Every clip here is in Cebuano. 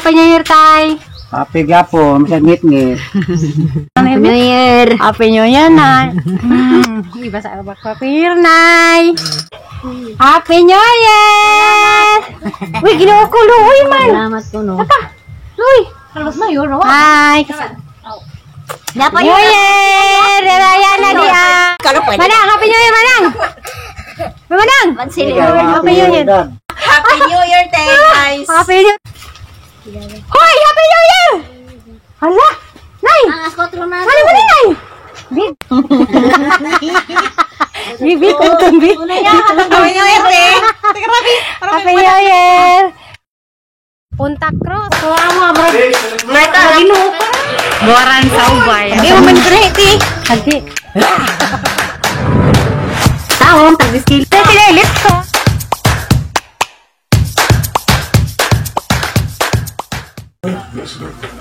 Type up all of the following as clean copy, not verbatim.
Happy New Year, Tay. Happy gyapon, sa ngit-ngit. Happy New Year! Happy New Year, Nay. Iba sa abak. Happy New Year, Nay. Happy New Year! Uy, ginoo ko, luoy man. Salamat ko, no. Luoy. Hi. Dapat New Year! Raya na diya. Manang, Happy New Year, Manang. Manang. Pansili. Happy New Year. Happy New Year, guys! Happy New Year. Hoy, Happy New Year! Hala! Nay! Ang alas 4 na. Ano ba ni Nay? Big. Bibi, kuntong bi. Happy New Year, te! Happy New Year! Punta Cruz. Mama, bro. Buwaran sa ubay. Hindi mo man ti. Hagi. Taong, tag-skill. Pinalit ko.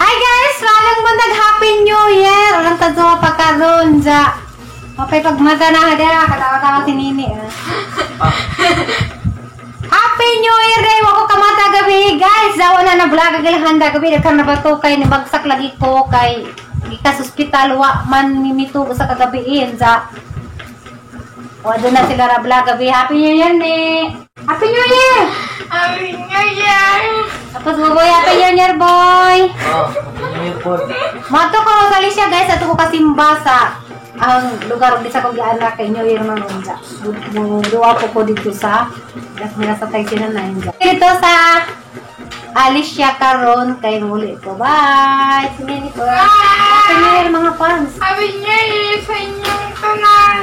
Hi guys! Walang mo nag-Happy New Year! Walang tadto pa karon ja. Okay, pagmata na ka katawa-tawa si Nini. Ah. Happy New Year day! Wako kamata gabi guys! Dawa na na vlog ang ilang handa gabi. Daghan na ba to kay nibagsak lagi ko kay gikas ospital wa man mimito sa kagabiin ja. O doon na sila ra vlog gabi. Happy New Year ni! Happy New Year! Happy New Year! Tapos boy, Happy New Year boy! Mato ko sa Alicia guys, ato ko kasimba sa ang lugar di sa kong gianak kay New Year man unja. Duwa ko ko dito sa gas nila sa tay sila na unja. Dito sa Alicia karon kay muli ko. Bye. Si Nini ko. Happy New Year mga fans. Happy New Year sa inyong tanan!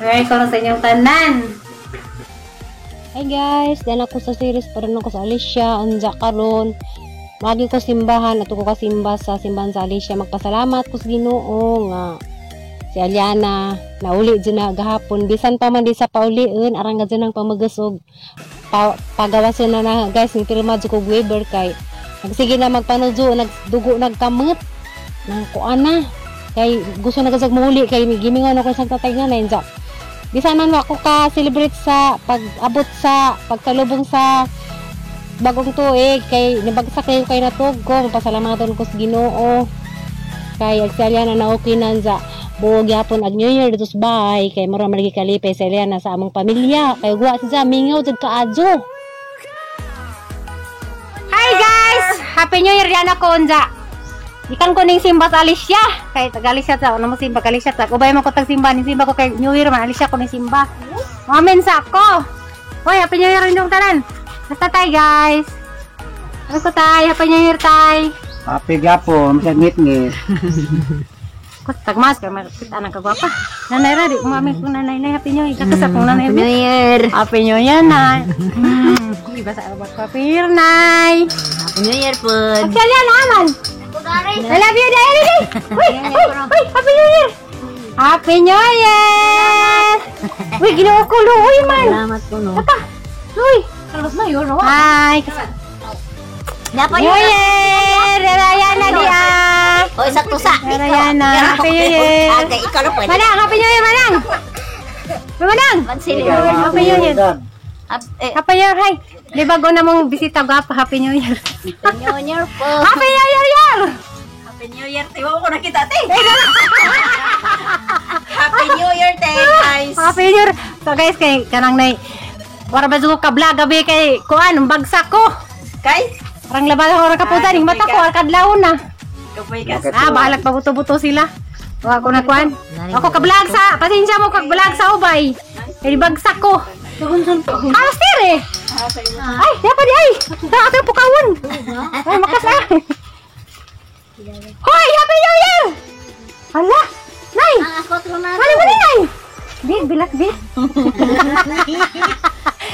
Merry ko sa inyong tanan. Hi guys, dan ako sa series para ako sa Alicia, unja karon. Magi ko simbahan ato ko kasimba sa simbahan sa Alicia. Magpasalamat ko sa Ginoo nga si Aliana nauli dyan na gahapon. Bisan pa man di sa pauliin, arang ga dyan ang pamagasog. Pagawasan na na guys, ni pirma dyan ko waiver kay nagsige na magpanudzo, nagdugo nagkamot nang kuan na kay gusto na kasag muuli kay gimingon ako sa tatay nga na inja. Bisan man wa ko ka celebrate sa pag-abot sa pagsalubong sa bagong tuig kay nibagsak kayo kay natug ko, mapasalamaton ko sa Ginoo kay ag si Aliana na okay na sa buo gyapon ag New Year dito sa bahay kay mura man lagi kalipay si Aliana sa among pamilya kay wa siya mingaw jud kaadyo. Hi guys! Happy New Year yan ako unja. Ikan ko ning simba sa Alicia. Kay taga Alicia ta, ano mo simba ka Alicia ta. Ubay man ko tag simba ning simba ko kay New Year man Alicia ko ning simba. Amen sa ako. Hoy, Happy New Year inyong tanan. Basta tay guys. Ano ko tay? Happy New Year tay. Happy gyapon, sa ngit-ngit. Ko tagmas kay makita nang kagwapa. Nanay ra di umami ko nanay na Happy New Year. Kakasa kong nanay. Happy New Year! Happy New Year nay. Iba sa abak Happy New Year nay. Happy New Year po! Happy New Year naman. I love you, Daddy. Uy, uy, uy, Happy New Year. Happy New Year. Uy, ginoo ko, luoy man. Salamat ko, no. Apa? Luoy. Hi. Dapat New Year. Raya na diya. O, isang tusa. Raya na. Happy New Year. Agay, ikaw na pwede. Manang, Happy New Year, Manang. Manang. Pansili. Happy New Year. Eh, Happy New Year, hi. Di bago na mong bisita, gwapa. Happy New Year. Happy New Year po. Happy New Year, year. Happy New Year, te! Wala ko nakita, te! Happy New Year, te, guys! Happy New Year. So guys, kay kanang nay wara ba ko ka vlog gabi kay kuan bagsak ko. Kay? Parang laban ako orang kaputan, ning mata ko ar kadlaw na. Kapoy ka. Ah, bahalag pabuto-buto sila. Wa ko na kuan. Ako ka vlog sa, pasensya mo kag vlog sa ubay. Kay bagsak ko. Ah, stir eh. Ay, dapat di ay. Da ato pukawon. Ay, makas ah. Hoy, Happy New Year! Hala, nay. Ang alas 4 na. Ano ba ni nay? Bi, bilak bi.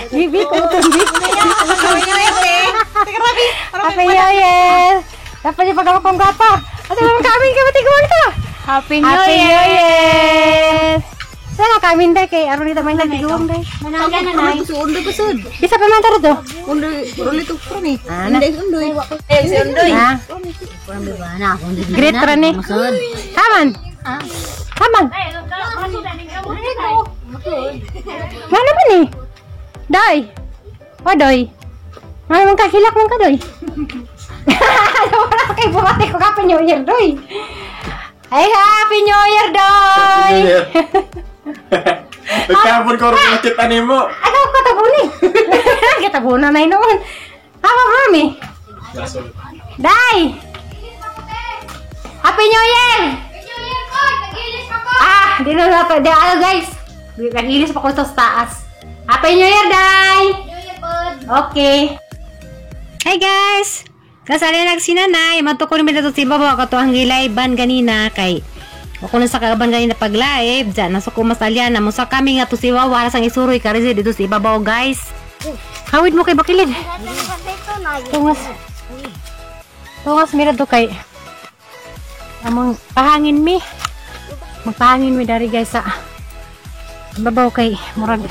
Bi, bi, kuntong bi. Happy New Year, te! Happy New Year! Dapat yung pagkawa kong gapa. At naman kami, kamatiguan ka. Happy New Happy Year! New Year! Sana kami day kay aron dito may nagtiguang day. Manangga na, nay. Bisa pa man taro to. Eh, si Undoy! Ha? Great ra ni. Haman. Haman. Mana man ni? Doy. O doy. Ano man kakilak man ka doy? Wala kay bumati ko Happy New Year, doy. Ay, Happy New Year, doy. Nagtapon ko rin kita nimo. Ano ko tabuni? Katabunan na noon. Hapa mami. Day! Happy New Year! Happy New Year po! Nag-ilis pa po! Ah, di na na di ano guys. Nagilis pa ko sa taas. Happy New Year, Day! New Year po! Okay. Hi guys! Kasali nagsinanay, mato ko ni dito si Baba kato ang gilaiban ganina kay ako na sa kaaban ganina pag live dyan nasa ko masalyan na musa kami nga to si Wawa sang isuroy ka dito si Ibabaw guys. Hawid mo kay bakilid. Tungas. Tungas mira do kay among pahangin mi. Magpahangin mi dari guys sa ibabaw kay murag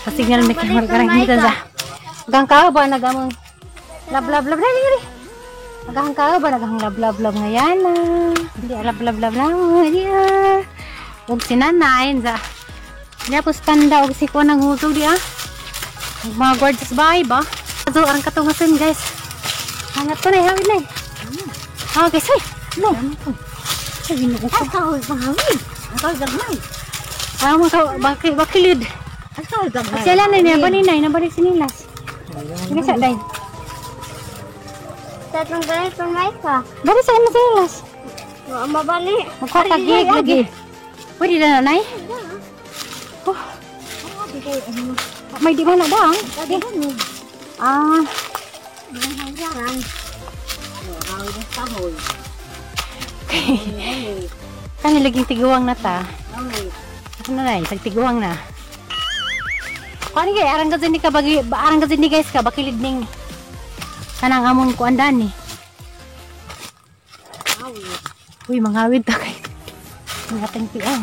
pasignal mi kay murag karang hitan sa Gang ka ba nagamong lab lab lab dali dali. Naghang ka ba naghang lab lab lab ngayan na. Hindi lab lab lab lang di ah. Ug si nanay sa Niya po standa og si ko nang husog di ah. Mga guard sa bahay ba? So ang katungasan guys. Hangat to na hawid na. Ah guys ay. No. Ay ginoo ko. Kahoy pangawin! Kahoy gagmay! Ah mga bakilid. Kahoy gagmay! Sila na niya bani na nabalik sinilas. Sige sa day. Tatlong ganito may ka. Bali sa imo sinilas. Mabali. Magkatagig lagi. Pwede na nanay? Oh. May di ba na dang? Ah, kani laging tiguang na ta. Ako na nay, tagtiguang na. Kuan kay arang ka ni ka bagi arang ka ni guys ka bakilid ning kanang amon kuan dani. Uy, mangawid ta kay. Mga tangpian.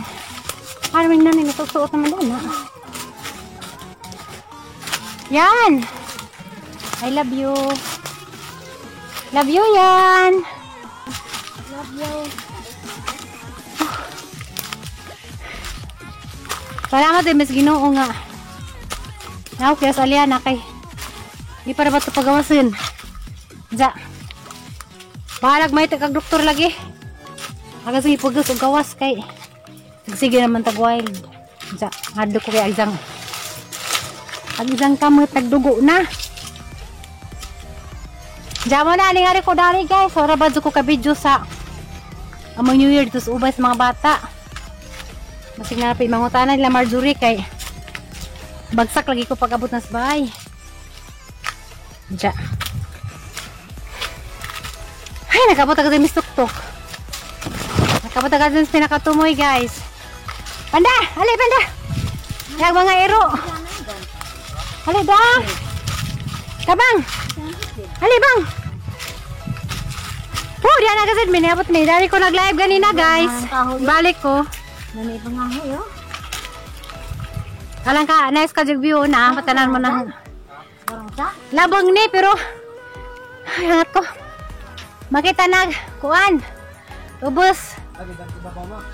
Ano man nanay natusuot naman doon na. Yan. I love you. Love you yan. Love you. Salamat eh, Miss Ginoo nga. Now, kaya sa aliana kay. Di para ba ito pagawasin? Ja. Bahalag may kag doktor lagi. Aga sige pugas og gawas kay. Sige naman tag wild. Ja, ngadlo ko kay agzang. Agzang kamot tagdugo na. Ja mo na ning ari ko dari guys. Ora ba ko ka video sa among New Year dito sa ubay sa mga bata. Masig na pa mangutana nila Marjorie kay bagsak lagi ko pag-abot na sa bahay. Ja. Ay, nakabot agad yung Miss Tuktok. Nakabot agad yung pinakatumoy, guys. Panda! Ali, panda! Yang mga ero. Ali, da! Tabang! Ali, bang! Oh, diyan na kasi minabot mi. Dari ko nag-live ganina, guys. Balik ko. Nanay pa nga oh. Alang ka, nice ka jug view na. Patanan mo na. Labang ni, pero ay, hangat ko. Makita na, kuan. Ubos.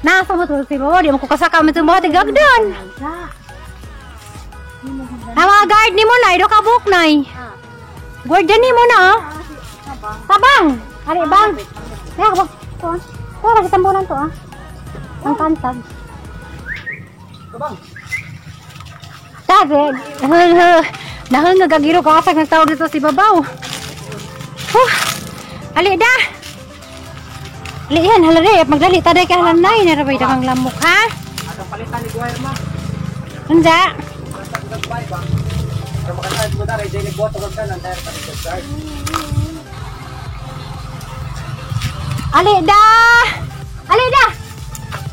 Na, sa mo tulog si Bawa. Di mo ko kasaka mo itong buhat. Gagdan. Ang mga guard ni mo na, do ka book na. Guardian ni mo na. ah. Tabang. Ari bang. Ya, bang. To. To, lagi tambunan to ah. Ang kantag. Sabi, nahangag agiro ko asag nagtawag dito si Babaw. Huh. Ali da. Ali yan, halari, magdali taday ka halanay, narabay da kang lamok ha. Atong palitan ni Guire ma. Unsa? Para makasad mo dara, dili boto kag tanan dara pa ni. Ali da. Ali da.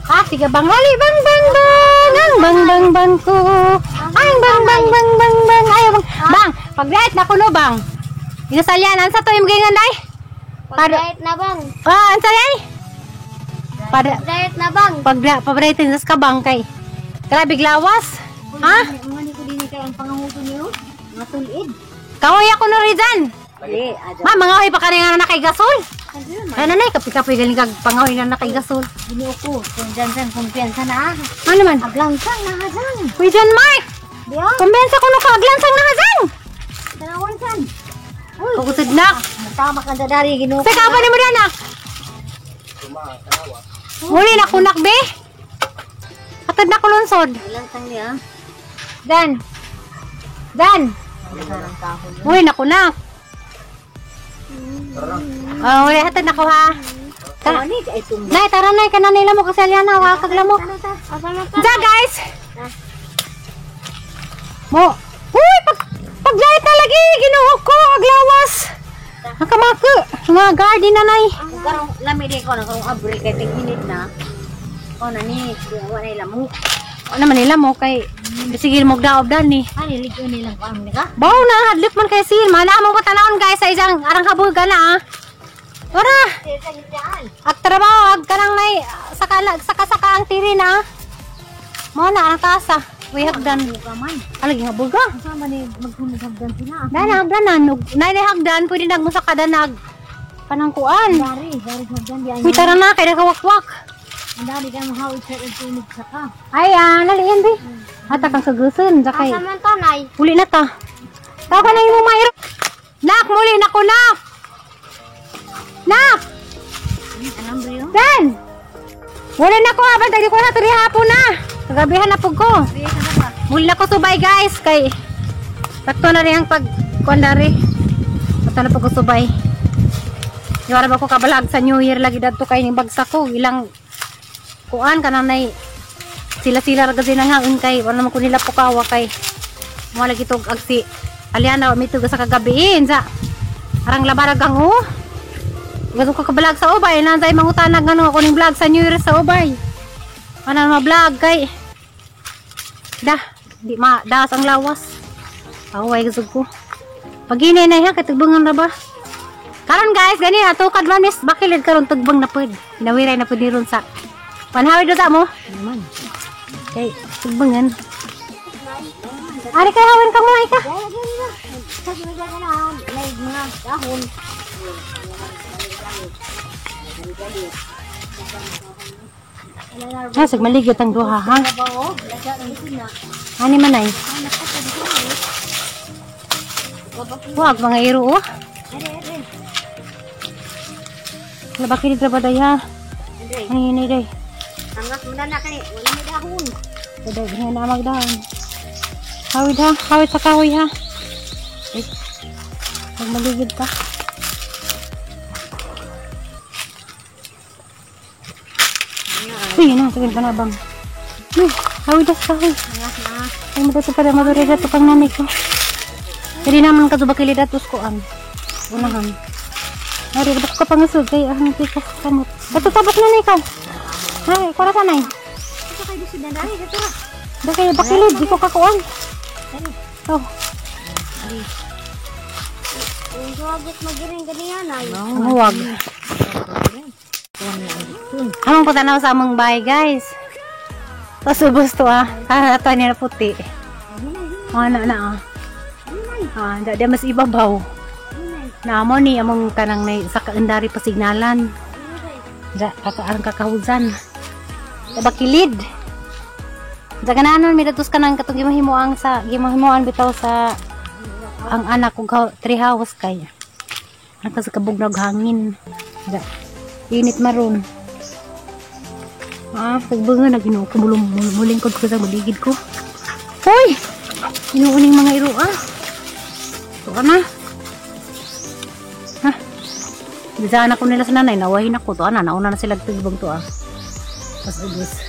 Ah, sige bang ali bang bang bang ang bang bang bang ko. Ang bang bang bang bang bang ayo bang. Bang, pag-diet na kuno bang. Inasalyan ansa to imong gingan day? Pag-diet na bang. Ah, ansa day? Para Diet na bang. pag pag-diet ka bang kay. Grabe glawas. Ha? Mga ni ko din kay ang pangahuto niyo. Mga tulid. Kahoy ako no Rizan. Di, adyo. Ma, mga hoy pa ka nga na kay gasol. Ano na, kapi-kapi galing kag pangahoy na na kay gasol. Ginoo ko. Kung dyan dyan, kumpiyansa na. Ano man? Aglangsang na hazang. Uy, John Mark! Di ah. Kumbensa ko no ka, aglansang na hazang! Tanawan san. Pagusod na. Tama ka dari Ginoo. Sa kapan mo na? Muli na kunak be. Atad na ko lunsod. Ilang tang niya? Dan. Dan. Muli na kunak. Oh, muli hatad na ko ha. Tara. Nay, tara nay, kanan nila mo kasi aliana wa kag lamok. Ja guys. Mo. Uy, paglait na lagi Ginoo ko aglawas. Ang kamako, mga garden na nay. Karong lami di ko na karong abril kay tig-init na. O na ni, wa na lamok. Wa naman nila mo kay sige mo daob dan ni. Ani ligo nilang kuan ni ka? Baw na hadlok man kay sil. Mana mo patanawon guys sa isang arang kabuga na ah. Ora. Ag trabaho ag kanang nay saka saka ang tiri na. Mo na ang tasa. Uy hagdan. Alagi nga buga. Unsa man ni maghunod hagdan sila? Dana hagdan na. Nay nay hagdan pwede nagmusaka danag kanang kuan. Dari, dari hagdan di Uy tara na kay nakawakwak. Ang dali kay mahawid sa tunog sa ka. Ay ah, naliin be. Ata kang kagusun sakay. Asa man to nay? Uli na ta. Tawa ka na yung mairo. Nak, muli na ko, nak. Nak! Dan! Muli na ko, abang tagi ko na, turi hapon na. Kagabihan na po ko. Muli na ko subay, guys. Kay, sakto na rin ang pag, kuandari. Sakto na po ko subay. Iwara ba ko kabalag sa New Year lagi dadto kay ning bagsak ko. Ilang, kuan ka na nay, sila-sila ra kasi nanghaon kay, wala naman ko nila pukawa kay. Wala lagi tog agsi. Aliana mitug sa kagabiin sa arang labaragang oh. Gusto ko ka-vlog sa ubay, nanday mangutanag ngano ako ning vlog sa New Year sa ubay. Ana ma-vlog kay da, di ma das ang lawas. Away gusto ko. Paginay na ha kay tugbangan ra ba? Karon guys, gani ato kad man miss bakilid karon tugbang na pud. Nawiray na pud ni sa panhawid do sa mo. Naman. Kay tugbangan. Ari kay hawin ka mo ka. Ha, sig maligid ang duha ha. Ani man ay. Wag mga iro oh. Labakilid ra ba day ha? Ani ni day. Tangas mo na kay wala may dahon. Daday nga na magdahon. Hawid ha, hawid sa kahoy ha. Ay, huwag maligid ka. Uy, na, sige pa na bang. Uy, hawid sa kahoy. Ay, madato pa na, madure dato pang nanay ko. Jadi naman ka subakilid atos ko ang. Unahan. Ay, rin ka pangasod kay ang pikas kamot. Bato tabok nanay ka. Ay, kura sa nay. Da kayo bakilid, di ko kakuan. Oh. Ang huwag. Among patanaw sa among bahay, guys. Pasubos to ah. Ato niya na puti. Oh, na na ah. Ah, da mas ibabaw. Na mo ni among kanang nay sa kaandari pasignalan. Da kakaarang kakahuzan. Da bakilid. Da kananon mi datos kanang katong gimahimuang sa gimahimuan bitaw sa ang anak ko tree house kay. Nakasakabog hangin. Da init maron. Ah, pagbunga na Ginoo ko mulingkod ko sa maligid ko. Hoy! Inuuning mga iro ah. Ito na. Ha? Bisaan ako nila sa nanay, nawahin ako to. Ana, nauna na sila tugbang to ah. Pas ubos.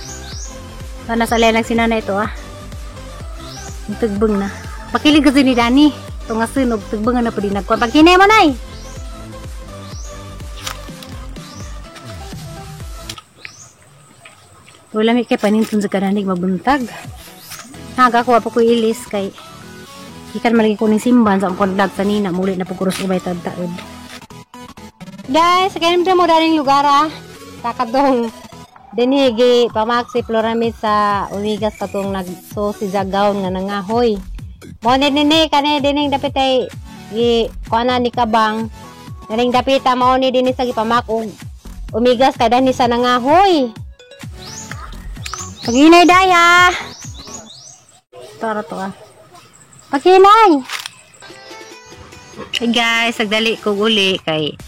Sana sa lenag si nanay ito ah. Tugbang na. Pakilig kasi ni Danny. Ito nga sunog, tugbang na pa din nagkuhan. Pagkinay mo nay! Wala mi kay panintun sa kananig mabuntag. Naga ko pa ko ilis kay ikan malagi ko ning simban sa akong vlog sanina muli na pugurus ubay tad-taod. Guys, kayo mo daning lugar ah. Takadong dinhi gi pamaksi Floramid sa Umigas katong nagso si Zagaon nga nangahoy. Mo ni nini kani dining dapit ay gi kuana ni Kabang. Dining dapita mao ni dinhi sa gipamak og Umigas kay dinhi sa nangahoy. Paginay daya. Tara to ah. Paginay. Hey guys, sagdali ko uli kay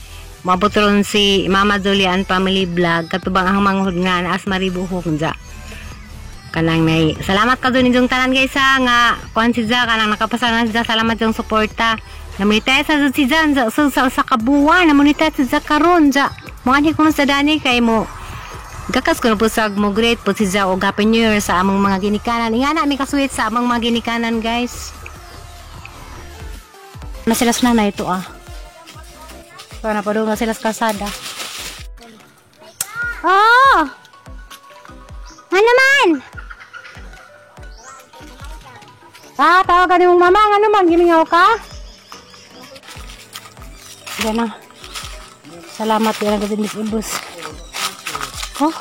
maabot ron si Mama Julian Family Vlog katubang ang manghud nga naas maribuhok ja. Kanang nay salamat ka dun inyong tanan guys ha, nga kuan si Ja kanang nakapasa na si Ja, salamat yung suporta. Namonetize sa si Ja sa usa ka buwan, namonetize si Ja karon ja. Moanhi ko sa dani kay mo gakas ko na po sa mo great po si Ja og Happy New Year sa among mga ginikanan. Ingana mi kasuwit sa among mga ginikanan, guys. Na sila sa nanay ito ah. Para pa na sila sa kalsada. Oh! Ano man? Ah, tawag ka ni mong mama. Ano man? Gimingaw ka? Diyan na. Salamat. Diyan na Miss Ibus. Oh.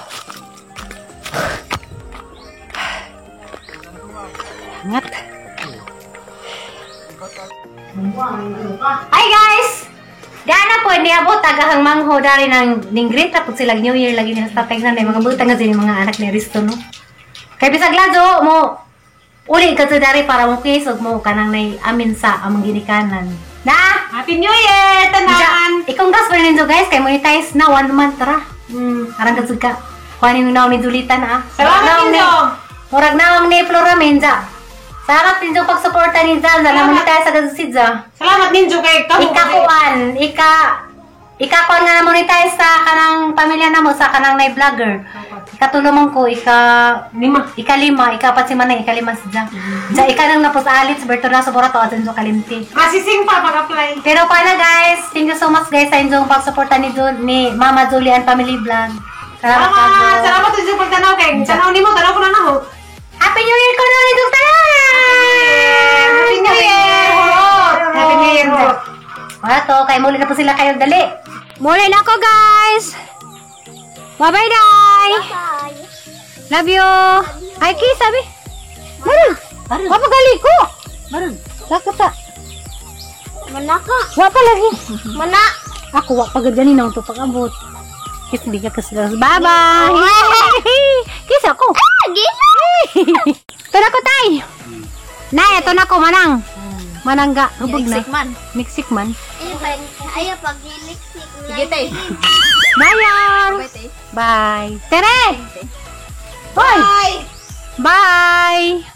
Ingat. Hi guys! Gana po niabot agahang mangho dari ng ning greet tapos sila New Year lagi nila sa tatay na mga butang nga sila mga anak ni Risto no. Kay bisag lazo mo uli ka to dari para mo kiss ug mo kanang nay amin sa among ginikanan. Na! Happy New Year, tanan! I-congrats pa rin ninyo guys kay monetize na 1 month ra. Arang ka ka. Kuha ni naon ni Julitan ah. Salamat ninyo! Murag naong ni Flora Menza. Salamat ninyo pagsuporta ni Zaza na monetize agad si Za. Salamat ninyo kay kamo. Ikakuan, ikakuan nga na monetize sa kanang pamilya namo sa kanang nay vlogger. Ikatulumong ko, Lima. ikalima, ikapat si Manay, ikalima si Ja. Ja, ika nang napos alit sa Bertona sa Borato at Enzo Kalimti. Masising pa pag-apply. Pero paano guys, thank you so much guys sa inyong pagsuporta ni Mama Julian Family Vlog. Salamat. Salamat! Salamat ninyo pagtanaw kay tanaw nimo, tanaw ko na naho. Happy New Year ko na ulit tanan! Happy New Year! Horot! Happy New Year! Horot! Wala to, kay muli na po sila kayo dali. Muli na ako guys! Bye-bye, Day! Bye. Love you! Ay, kiss, sabi! Maron! Mapagali ko! Maron! Lakata! Manaka. Wa pa lagi! Mana. Ako, wa pa gani na ito pag-abot. Kiss, di ka kiss. Bye-bye! Kiss ako! Ah, gila. Ito na ko, tay! Nay, ito na ko, manang! Manangga. Hubog na. Man. Miksik man. Ayaw pag-iliksik. Sige, tay. Bye, Bye, tay. Bye. Tere! Hoy! Bye! Bye!